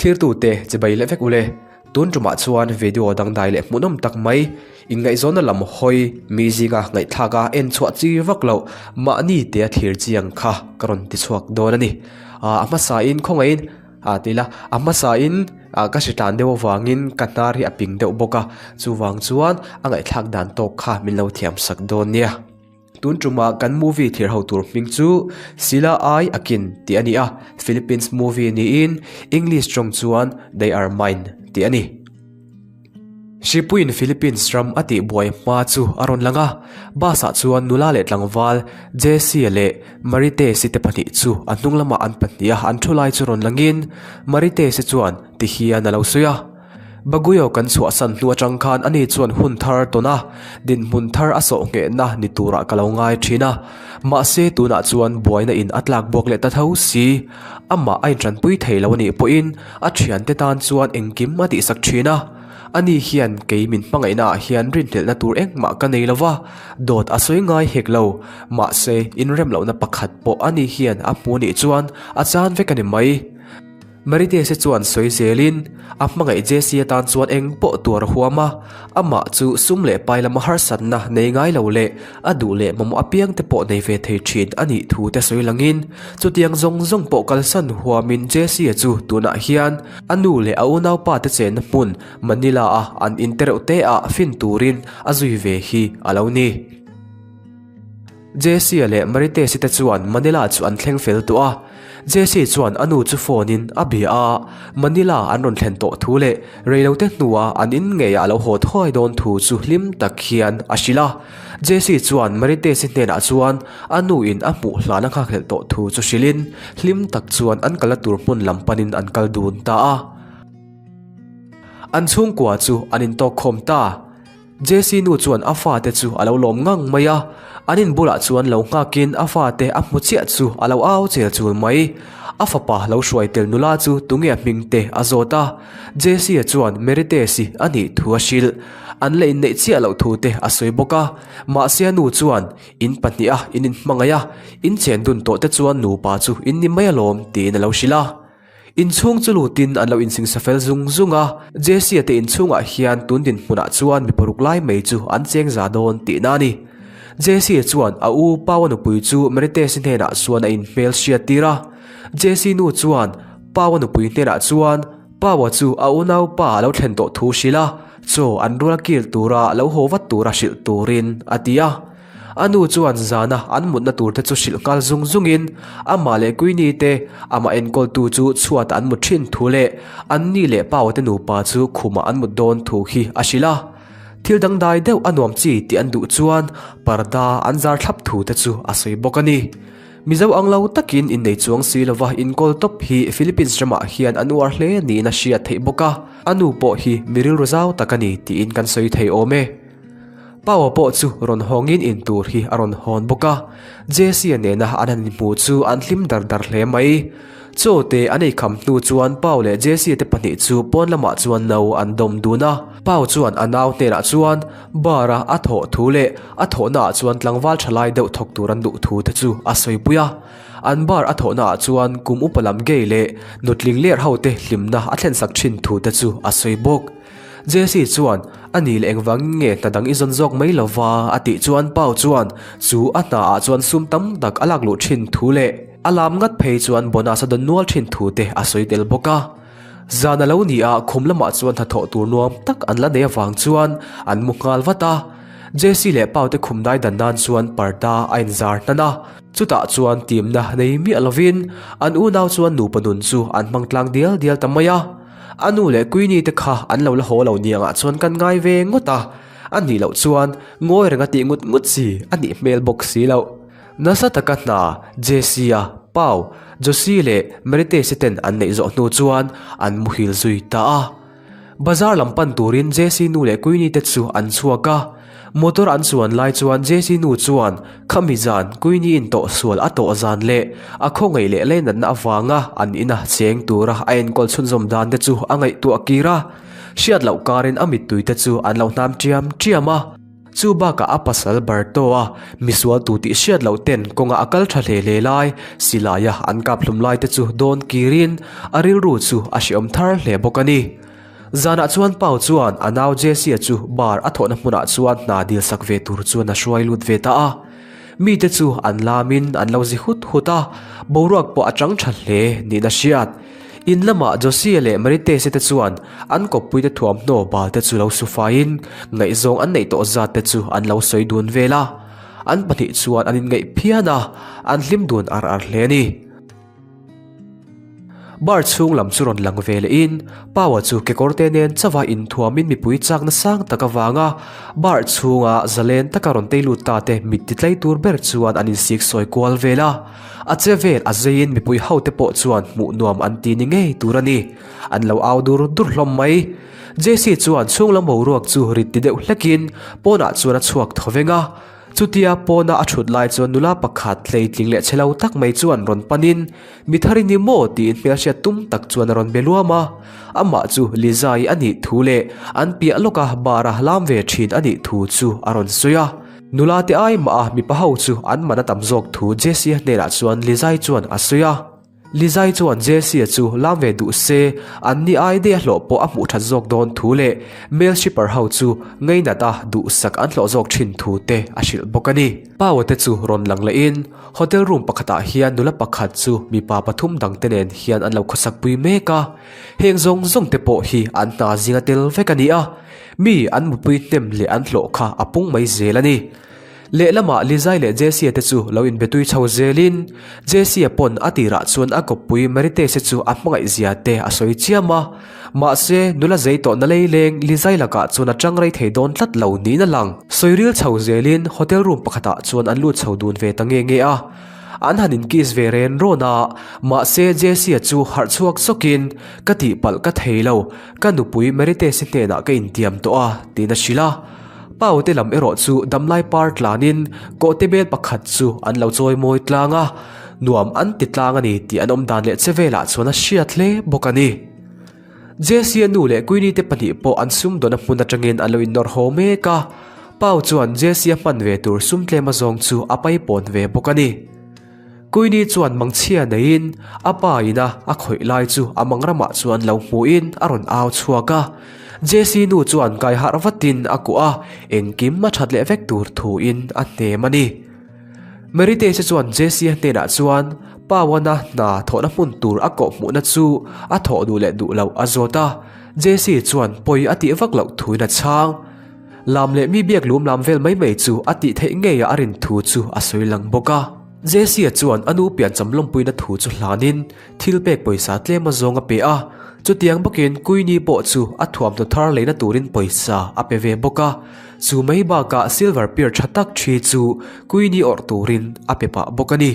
Thlirtute chibai leh vek ule. Tun tumah chuan video dangdai leh hmuhnawm tak mai, inngaihzawnna lam hawi mi zinga ngaihthlak a en chhuah chi vak loh mahni tea thlir chiang kha ka rawn ti chhuak dawn a ni. A hmasain khawngaihin a ti ila, a hmasain ka hritlan deuh avangin ka hnar hi a ping deuh bawk a, chuvang chuan a ngaihthlak dan tawk kha min lo thiam sak dawn nia. Tun tumah kan movie thlir ho tur hming chu Sila Ai Akin tih a ni a, Philippines movie niin English tawng chuan They Are Mine tih a ni. Hripuiin Philippines ram a tih buai hma chu a rawn lang a, bus ah chuan nula leh tlangval Jessie leh Maritesi te pahnih chu a hnung lamah an pahnih a, an thu lai chu rawn langin Maritesi chuan ti hian a lo sawi a. Baguio kan chhuahsan hnu atang khan ani chuan hun thar tawn a, dinhmun thar a sawh nghehna ni turah ka lo ngai thin a. Mahse tunah chuan buaina in a tlak buak leh ta tho si. Amah a intranpui thei lo anih pawhin a thiante tan chuan engkim a tihsak thin a. Ani hian kei min hmangaihna ah hian rinhlelhna tur engmah ka nei lova, dawt a sawi ngai hek lo. Mahse inremlohna pakhat pawh ani hian a hmu anih chuan a chan vek a ni mai. Maritese chuan sawi zelin, a hmangaih Jesse atan chuan eng pawh tuar a huam a, amah chu sum leh pai lama harsatna nei ngai lo leh a duh leh mamawh apiang te pawh nei ve thei thin a nih thu te sawi langin, chutiang zawng zawng pawh kalsan huamin Jesse chu tunah hian a nu leh a unaupa te chenna hmun Manila-a an in tereuh te ah fin turin a zui ve hi a lo ni. Jesse-a leh Maritesi te chuan Manila chu an thleng fel tawh a. Jesse chuan a nu chu phone in a bia a, Manila an rawn thlen tawh thu leh reilote hnua an in ngeiah a lo haw thuai dawn thu chu hlim tak hian a hrilh a. Jesse chuan Maritesi hnenah chuan a nu in a hmuh hlan a nghakhlelh tawh thu chu hrilhin hlim tak chuan an kalna tur hmun lam panin an kal dun ta a. An chhungkua chu an intawkkhawm ta. Jesse nu chuan a fate chu a lo lawm ngang mai a, an in bulah chuan lo nghakin a fate a hmu chiah chu a lo au chel chul mai. A fapa lo hruai tel nula chu tunge a hming te a zawt a, Jesse-a chuan Meritesi a nih thu a hrilh. An la inneih chiah loh thu te a sawi bawk a, mahse a nu chuan in pahniha in inhmangaih a, in chen dun tawh te chuan nupa chu in ni mai alawm tiin a lo hrilh a. Inchhung chu lutin an lo insingsa fel zung zung a, Jesse-a te inchhungah hian tun dinhmunah chuan mi paruk lai mai chu an cheng za dawn tihna a ni. Jesse-a chuan a u Paua nupui chu Meritesi hnenah chuan a inhmel hriat tir a. Jesse nu chuan Paua nupui hnenah chuan Paua chu a unaupa a lo thlen tawh thu hrilh a, chaw an rual kil tura lo haw vat tura hrilh turin a ti a. A nu chuan zana an mutna tur te chu hrilh nghal zung zungin amah leh Queenie te amah enkawltu chu chhuatah an mut thin thu leh anni leh Pau te nupa chu khumah an mut dawn thu hi a hrilh a. Thil dangdai deuh a nuam chi tih an duh chuan parda an zar thlap thu te chu a sawi bawk a ni. Mizo ang lo takin innei chuang si lova inkawl tawp hi Philippines ramah hian an uar hle niin a hriat theih bawk a, a nu pawh hi mi rilru zau tak a ni tiin kan sawi thei awm e. Paua pawh chu rawn hawngin in tur hi a rawn hawn bawk a, Jesse-a nena an han inhmu chu an hlim dar dar hle mai. Chaw te an eikham hnu chuan Pau leh Jesse-a te pahnih chu pawn lamah chuan no an dawm dun a. Pau chuan a nau hnenah chuan bar-a a thawh thu leh a thawhnaah chuan tlangval tha lai deuh thawk tur an duh thu te chu a sawipui a. An bar a thawhnaah chuan kum upa lam gay leh nutling ler ho te hlimna a thlensak thin thu te chu a sawi bawk. Jesse chuan, A nih leh engvangin nge hna dang i zawn zawk mai lo va? a tih chuan Pau chuan chu a hna ah chuan sum tam tak a lak luh thin thu leh a lam ngat phei chuan bonus a dawn nual thin thu te a sawi tel bawk a. Zan a lo ni a, khum lamah chuan hnathawh tur nuam tak an la nei avang chuan an mu nghal vat a. Jesse leh Pau te khum dai dan nan chuan parda a inzar hnan a. Chutah chuan timna nei miah lovin an unau chuan nupa nun chu an hmang tlang dial dial ta mai a. A nu leh Queenie te kha an lo la haw lo niangah chuan kan ngai ve ngawt a, a nih loh chuan ngawi renga tih ngut ngut chi a nih hmel bawk si loh. Nasa taka hna Jesse-a, Pau, Josie leh Meritese ten an neih zawh hnu chuan an muhil zui ta a. Bazar lam pan turin Jesse nu leh Queenie te chu an chhuak a. Motor an chuan lai chuan Jesse nu chuan khami zan Queenie in tawh sual a tawh zan leh a khawngaih leh leinatna avanga an ina cheng tura a enkawl chhunzawm dan te chu a ngaihtuah kir a. Hriat loh karin a mittui te chu an lo hnam ṭiam ṭiam a. Chu bakah a pasal Barto-a misual tu tih hriat loh ten kawnga a kal tha hle hle lai, silaia an kap hlum lai te chu dawn kirin a rilru chu a hreawm thar hle bawk a ni. Zanah chuan Pau chuan a nau Jesse-a chu bar a thawhna hmunah chuan hna dil sak ve tur chuan a hruai lut ve ta a. Mite chu an lamin an lo zi hut hut a, boruak pawh a chang tha hle niin a hriat. In lamah Josia leh Maritese te chuan an kawppuite thuamhnaw bal te chu lo su faiin ngaihzawng an neih tawh zat te chu an lo sawi dun vel a. An pahnih chuan an inngaih phian a, an hlim dun ar ar hle a ni. Bar chhung lam chu rawn lang ve lehin Paua chu kekawrte nen chauha inthuamin mipui chakna sang tak avanga bar chhunga zalen taka rawn tei lut ta te mit titlai tur ber chuan an insik sawi kual vel a. A che vel a zeiin mipui hote pawh chuan hmuh nuam an ti ni ngei tur a ni. An lo au dur dur hlawm mai. Jesse chuan chhunglam boruak chu rit ti deuh hlekin pawnah chuan a chhuak thaw veng a. Chutia pawna a thut lai chuan nula pakhat hleitling leh chhe lo tak mai chuan rawn panin, Mi thar i ni maw? tiin hmelhriat tum tak chuan a rawn be luam a. Amah chu Lizai a nih thu leh an piah lawka bar a lam ve thin a nih thu chu a rawn sawi a. Nula te ai mah a mipa ho chu an man a tam zawk thu Jesse-a hnenah chuan Lizai chuan a sawi a. Lizai chuan Jesse-a chu lam ve duh se, an ni ai daih a hlawh pawh a hmuh that zawk dawn thu leh male shipper ho chu ngainat a duhsak an hlawh zawk thin thu te a hrilh bawk a ni. Paua te chu rawn lang lehin hotel room pakhatah hian nula pakhat chu mipa pathum dang te nen hian an lo khawsak pui mek a, heng zawng zawng te pawh hi an hna zinga tel vek a ni a, mi an mupui hnem leh an hlawh kha a pung mai zel a ni. Lehlamah Lizai leh Jesse-a te chu lo inbetui chho zelin, Jesse-a pawn a tirah chuan a kawppui Maritese chu a hmangaih zia te a sawi chiam a. Mahse, nula zei tawhna leileng Lizai lakah chuan a tang rei thei dawn tlat lo niin a lang. Sawi ril chho zelin hotel room pakhatah chuan an lut chho dun ve ta nge nge a. An han inkiss ve ren rawn a, mahse Jesse-a chu harh chhuak zawkin, Ka tihpalh ka thei lo, ka nupui Maritese hnenah ka intiam tawh a, tiin a hrilh a. Paute lam erawh chu damlai par tlanin kawhte bel pakhat chu an lo chawi mawi tlang a, nuam an ti tlang a ni tih an awm dan leh che velah chuan a hriat hle bawk a ni. Jesse-a nu leh Queenie te pahnih pawh an sumdawn a hmun atangin an lo innawr haw mek a, Pau chuan Jesse-a hman ve tur sum tlem azawng chu a paipawn ve bawk a ni. Queenie chuan mangchhia neiin a pa ina a khawih lai chu a mangramah chuan lo hmuhin a rawn au chhuak a. Jesse nu chuan kai harh vatin a kuah a, engkim a that leh vek tur thuin a hnem a ni. Maritese chuan Jesse hnenah chuan Pawana hna thawhna hmun tur a kawh hmuhna chu a thawh duh leh duh loh a zawt a, Jesse chuan pawi a tih vak loh thuin a chhang. Lam leh mi biak lum lam vel mai mai chu a tih theih ngei a a rin thu chu a sawi lang bawk a. Jesse-a chuan a nu piancham lawmpuina thu chu hlanin thil pek pawisa tlem a zawng a pe a, chutiang bawkin Queenie pawh chu a thuamhnaw thar leina turin pawisa a pe ve bawk a, chu mai bakah silver pear tha tak thi chu Queenie awrh turin a pe pah bawk a ni.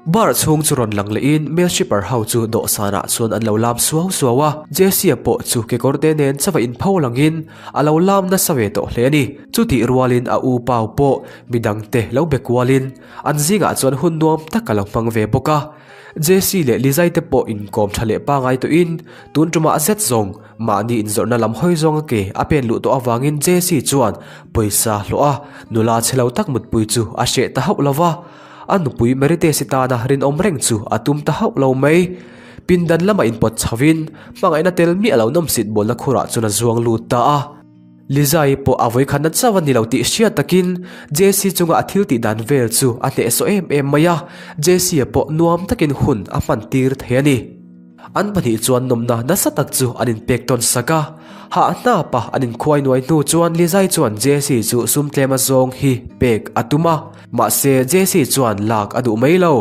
Bar chhung chu rawn lang lehin male shipper ho chu dawhsanah chuan an lo lam suau suau a, Jesse-a pawh chu kekawrte nen chauha inpho langin a lo lam nasa ve tawh hle a ni. Chutih rualin a u Pau pawh midangte lo be kualin an zingah chuan hun nuam tak a lo hmang ve bawk a. Jesse leh Lizai te pawh inkawm tha leh pangai tawhin tun tumah zet zawng mahni inzawrhna lam hawi zawnga ke a pen luh tawh avangin Jesse chuan pawisa hlawh a nula chhe lo tak mutpui chu a hreh ta hauh lo va. A nupui Meritesi tana rinawm reng chu a tum ta hauh lo mai. Pindan lamah inpawt chhovin hmangaihna tel miah lo nawmsit bawlna khurah chuan a zuang lut ta a. Lizai pawh a vawikhatna chauh a ni lo tih hriat takin Jesse chunga a thil tih dan vel chu a hnehsawh em em mai a, Jesse-a pawh nuam takin hun a hman tir thei a ni. An pahnih chuan nawmna nasa tak chu an inpek tawn sak a, hah hnapa an inkhuai nuai hnu chuan Lizai chuan Jesse chu sum tlem azawng hi pek a tum a, mahse Jesse chuan lak a duh mai lo.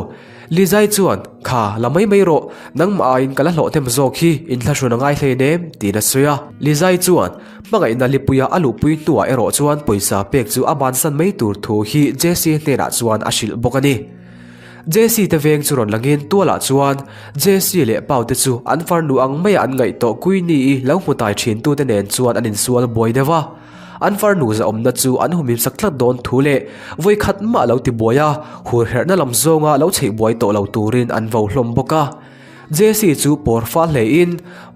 Lizai chuan, Kha, la mai mai rawh, nangmah aiin ka la hlawh hnem zawk hi, inthlahrun a ngai hleinem, tiin a sawi a. Lizai chuan, Hmangaihna lipuia a luhpui hnuah erawh chuan pawisa pek chu a bansan mai tur thu hi Jesse hnenah chuan a hrilh bawk a ni. Jesse te veng chu rawn langin tualah chuan Jesse leh Pau te chu an farnu ang maia an ngaih tawh Queenie-i lo hmu tai thintute nen chuan an insual buai deuh a. An farnu zahawmna chu an humhim sak tlat dawn thu leh vawi khat mah lo ti buai a, hur herhna lam zawnga lo chheih buai tawh lo turin an vo hlawm bawk a. Jesse chu pawr fal hlein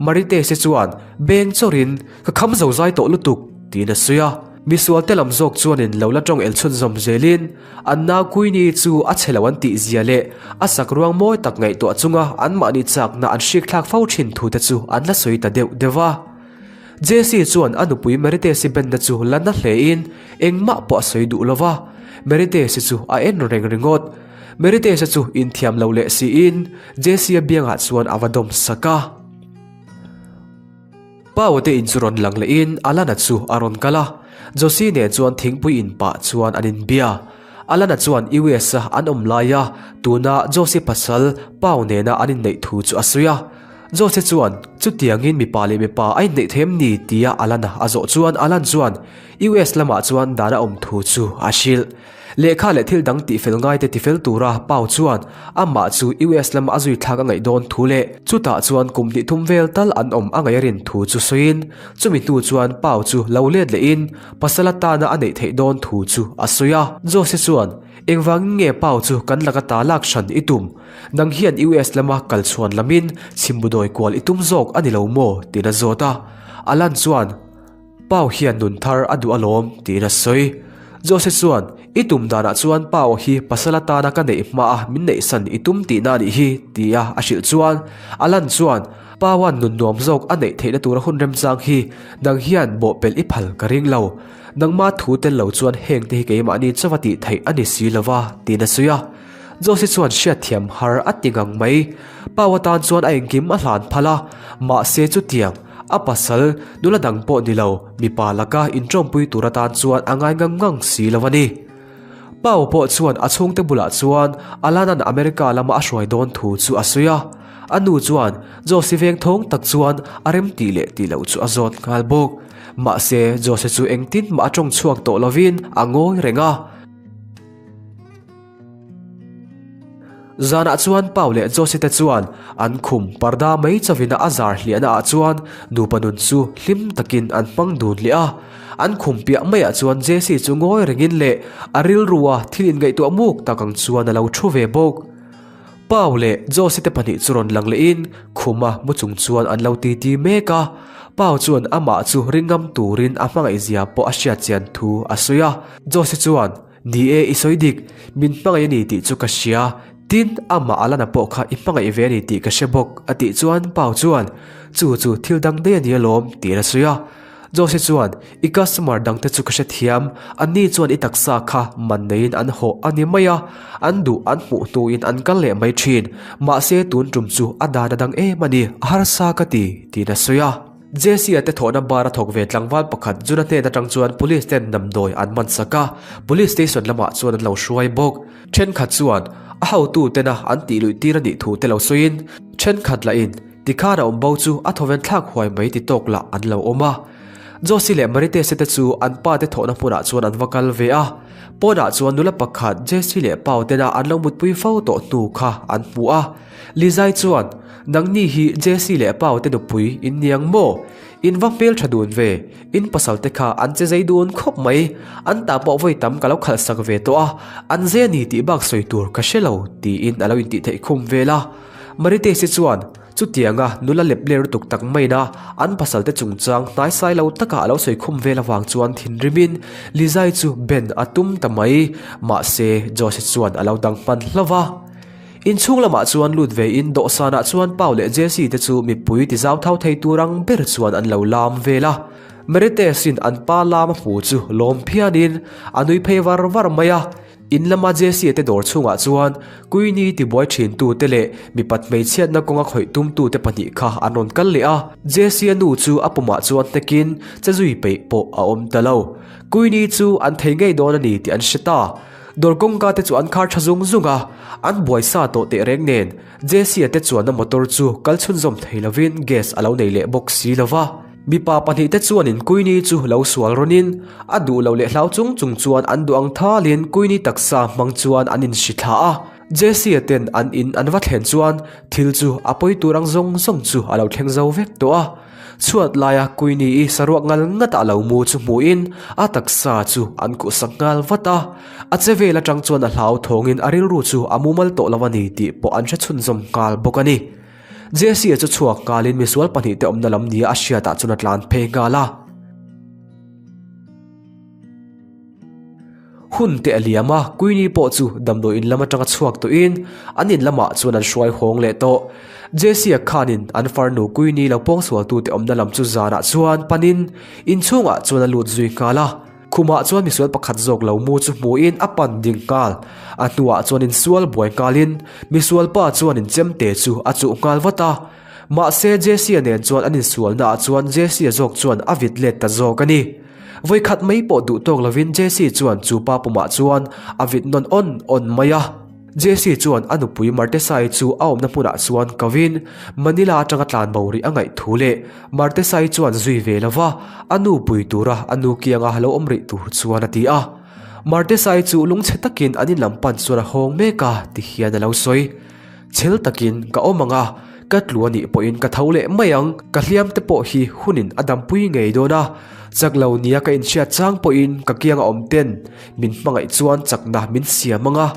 Maritese chuan beng chawrin, Ka kham zo zai tawh lutuk, tiin a sawi a. Misualte lam zawk chuanin lo la tawng el chhunzawm zelin an nau Queenie chu a chhe lo an tih zia leh a sak ruang mawi tak ngaihtuah chunga anmahni chakna an hrikthlak fo thin thute chu an la sawi ta deuh deuh a. Jesse chuan a nupui Meritesi benna chu la na hlein engmah pawh a sawi duh lo va, Meritesi chu a en reng ringawt. Meritesa chu inthiam lo leh siin Jesse-a biangah chuan a va dawm sak a. Pau te in chu rawn lang lehin Alana chu a rawn kal a, Josie nen chuan thingpui in pah chuan an inbia. Alana chuan US-a an awm laia tuna Josie pasal Pau nena an inneih thu chu a sawi a. Josie chuan, Chutiangin mipa leh mipa a inneih theih em ni? tia Alana a zawh chuan Alan chuan US lamah chuan dan a awm thu chu a hrilh. Lehkha leh thil dang tihfel ngaite tifel tura Pau chuan amah chu US lama a zui thlak a ngaih dawn thu leh chutah chuan kum hnih thum vel tal an awm a ngaih a rin thu chu sawiin chumi hnu chuan Pau chu lo let lehin pasal atana a neih theih dawn thu chu a sawi a. Jose chuan, Engvangin nge Pau chu kan laka ta lak hran i tum? Nang hian US lama kal chhuan lamin chhimbudawi kual i tum zawk a ni lo maw? tiin a zawt a. Alan chuan, Pau hian nun thar a duh alawm, tiin a sawi. Jose chuan, I tum danah chuan Pau hi pasal atana ka neih hmaa min neihsan i tum tihna a nih hi, tia a hrilh chuan Alan chuan, Paua'n nun nuam zawk a neih theihna tura hun remchang hi nang hian bawhpelh i phal ka ring lo. Nangma thu tel lo chuan hengte hi keimahni chauha tih theih a ni si lova, tiin a sawi a. Jose chuan hriatthiam har a ti ngang mai. Pau atan chuan a engkim a hlan phal a, mahse chutiang, A pasal, nula dang pawh ni lo, mipa laka inṭawmpui tur atan chuan a ngai ngang ngang si lo a ni. Pau pawh chuan a chhungte bulah chuan Alana'n America lama a hruai dawn thu chu a sawi a. A nu chuan Josie veng thawng tak chuan a rem tih leh tih loh chu a zawt nghal bawk. Mahse, Josie chu engtin mah a ṭawng chhuak tawh lovin a ngawi reng a. Zanah chuan Pau leh Josie te chuan an khum parda mai chawina a zar hliahna ah chuan nupa nun chu hlim takin an hmang dun leh a. An khum piah maiah chuan Jessie chu ngawi rengin leh a rilrua thil inngaihtuah muk tak ang chuan a lo thu ve bawk. Pau leh Josie te pahnih chu rawn lang lehin khuma mu chung chuan an lo titi mek a. Pau chuan amah chu ringngam turin a hmangaihzia pawh a hriatchian thu a sawi a. Josie chuan. Ni e, i sawi dik, min hmangaih a ni tih chu ka hria, tin, amah Alana pawh kha i hmangaih ve a ni tih ka hre bawk, a tih chuan Pau chuan, Chu chu thil dang daih a ni alawm, tiin a sawi a. Jose chuan, I customer dangte chu ka hre thiam, anni chuan i taksa kha man neiin an hawh a ni mai a, an duh an hmuh hnuin an kal leh mai thin, mahse tun tum chu a dan a dang em a ni, a harsa ka ti, tiin a sawi a. Jesse-a te thawhna bar a thawk ve tlangval pakhat Juna hnen atang chuan Police ten damdawi an man sak a, Police Station lamah chuan an lo hruai bawk. Thenkhat chuan a hotu tena an tih luih tir a nih thu te lo sawiin, thenkhat lahin tikhan a awm bo chu a thawven thlak huai mai ti tawk lah an lo awm a. Josie leh Maritese te chu an pa te thawhna hmunah chuan an va kal ve a, pawnah chuan nula pakhat Jesse leh Pau tena an lo mutpui fo tawh hnu kha an hmu a. Lizai chuan, Nangni hi Jesse leh Pau te nupui in niang maw? In va hmel tha dun ve, in pasal te kha an che zei dun khawp mai, an tah pawh vawi tam ka lo khalh sak ve tawh a, an zei a ni tih bak sawi tur ka hre lo, tiin a lo intih theih khum vel a. Maritesi chuan, Chutianga nula lep ler lutuk tak maina an pasal te chungchang hnaisai lo taka a lo sawi khum vel avang chuan thinrimin Lizai chu ben a tum ta mai, mahse Jose chuan a lo dang hman hlauh va. Inchhung lamah chuan lut ve in dawhsanah chuan Pau leh Jesse te chu mipui ti zau thau thei tur ang ber chuan an lo lam vel a. Merites in an pa lam a hmu chu lawm phian in a nui phei var var mai a. In lama Jesse te dawr chhungah chuan Queenie tibuai thin tu te leh mipat hmeichhiatna kawnga khawih tum tu te pahnih kha an rawn kal leh a. Jesse a nu chu a pumah chuan hnek in che zui peih pawh a awm ta lo. Queenie chu an thei ngei dawn a ni tih an hre ta. Dawr kawngka te chu an khar tha zung zung a, an buai sa tawh teh reng nen Jesse-a te chuanna motor chu kal chhunzawm thei lovin gas a lo nei leh bawk si lo va. Mipa pahnih te chuanin Queenie chu lo sual rawnin a duh lo leh hlau chung chung chuan an duh ang thalin Queenie taksa hmang chuan an inhri thla a. Jesse-a ten an in an va thlen chuan thil chu a pawi tur ang zawng zawng chu a lo thleng zo vek tawh a. Chhuat laia Queenie-i saruak ngal ngata a lo mu chu hmuhin a taksa chu an kuhsak nghal vat a. A che vel atang chuan a hlau thawngin a rilru chu a mumal tawh lo a ni tih pawh an hre chhunzawm nghal bawk a ni. Jesse-a chu chhuak nghalin misual pahnihte awmna lam nia a hriatah chuan a tlan phei nghal a. Hun te a liam a, Queenie pawh chu damdawi in lam atanga chhuak tawhin an in lamah chuan an hruai hawng leh tawh. Jesse-a khanin an farnu Queenie lo pawngsualtute awmna lam chu zanah chuan panin inchhungah chuan a lut zui nghal a. Khumah chuan misual pakhat zawk lo mu chu hmuhin a pan ding nghal. A hnuah chuan insual buai nghalin misual pa chuan inchemte chu a chuh nghal vat a. Mahse Jesse-a nen chuan an insualnaah chuan Jesse-a zawk chuan a vit let ta zawk a ni. Vawikhat mai pawh duh tawk lovin Jesse chuan chu pa pumah chuan a vit nawn awn awn mai a. Jesse chuan a nupui Martesai chu a awmna hmunah chuan kovin Manila atanga tlan bo rih a ngaih thu leh Martesai chuan zui ve lova a nu pui tura a nu kianga lo awm rih tur chuan a ti a. Martesai chu lungchhe takin an inlam pan chuan a hawng mek a ti hian a lo sawi. Chhel takin ka awm ang a, ka tlu a nih pawhin ka tho leh mai ang, ka hliam te pawh hi hunin a dampui ngei dawn a, chak lo nia ka inhriat chang pawhin ka kianga awm ten min hmangaih chuan chakna min siam ang a,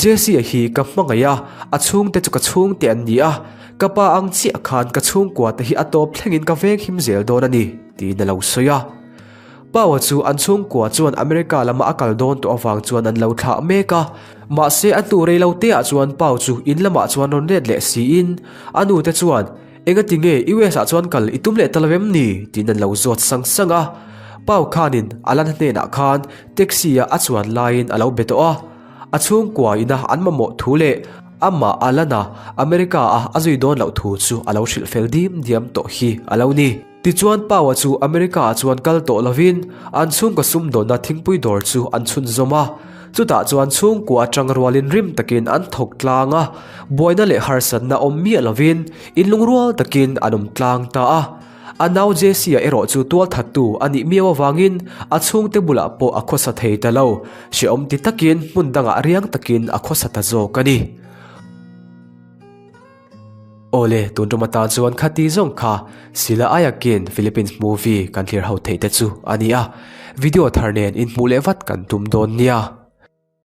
Jesse-a hi ka hmangaih a, a chhungte chu ka chhungte an ni a, ka pa ang chiah khan ka chhungkua te hi a tawp thlengin ka venghim zel dawn a ni, tiin a lo sawi a. Paua chu an chhungkua chuan America lama a kal dawn tawh avang chuan an lo thlah mek a. Mahse a hnu rei lo teah chuan Pau chu in lamah chuan rawn let leh siin a nute chuan, Engati nge US ah chuan kal i tum leh ta lo em ni? tiin an lo zawt sang sang a. Pau khanin Alana hnenah khan taxi a a chuan laiin a lo be tawh a. A chhungkua ina an mamawh thu leh amah Alana America a a zui dawn loh thu chu a lo hrilh fel dim diam tawh hi a lo ni. Tichuan Paua chu America ah chuan kal tawh lovin an chhungkaw sumdawnna thingpui dawr chu an chhunzawm a. Chutah chuan chhungkua atang rualin rim takin an thawk tlang a, buaina leh harsatna awm miah lovin inlungrual takin an awm tlang ta a. A nau Jesse-a erawh chu tualthattu a nih miau avangin a chhungte bulah pawh a khawsa thei ta lo, hrehawm ti takin hmun dangah riang takin a khawsa ta zawk a ni. Awle, tun tum atan chuan khati zawng kha Sila Ayakin Philippines movie kan thlir ho theih te chu a ni a, video thar nen inhmuh leh vat kan tum dawn nia.